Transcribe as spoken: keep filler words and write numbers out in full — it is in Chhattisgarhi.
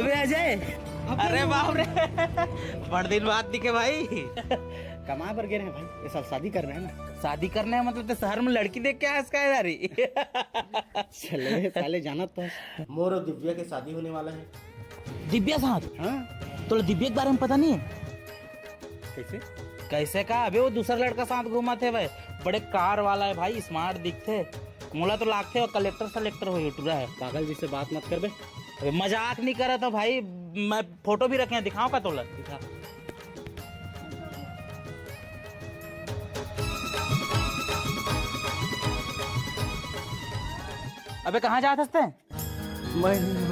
अबे अजय, अरे बाप रे, बड़ दिन बाद दिखे भाई। कमाए बर गे रहे भाई, ये साल शादी करना है ना। शादी करना है मतलब तो शहर में लड़की देख के आया इसका यारी। चले साले, जाना तो है। मोर और दिव्या के शादी होने वाला है। दिव्या साथ? हाँ। तो दिव्या के बारे में पता नहीं है? कैसे? कैसे का? अबे वो दूसरा लड़का साथ घूमत हे भाई, बड़े कार वाला है भाई, स्मार्ट दिखथे। मोला तो लागथे वो कलेक्टर सलेक्टर हो, टूरा है। पागल जी से बात मत कर बे। अबे मजाक नहीं करत हो भाई, मैं फोटो भी रखे हैं, दिखाओ का तोला? दिखा। अबे कहाँ जात हस तैं? मैं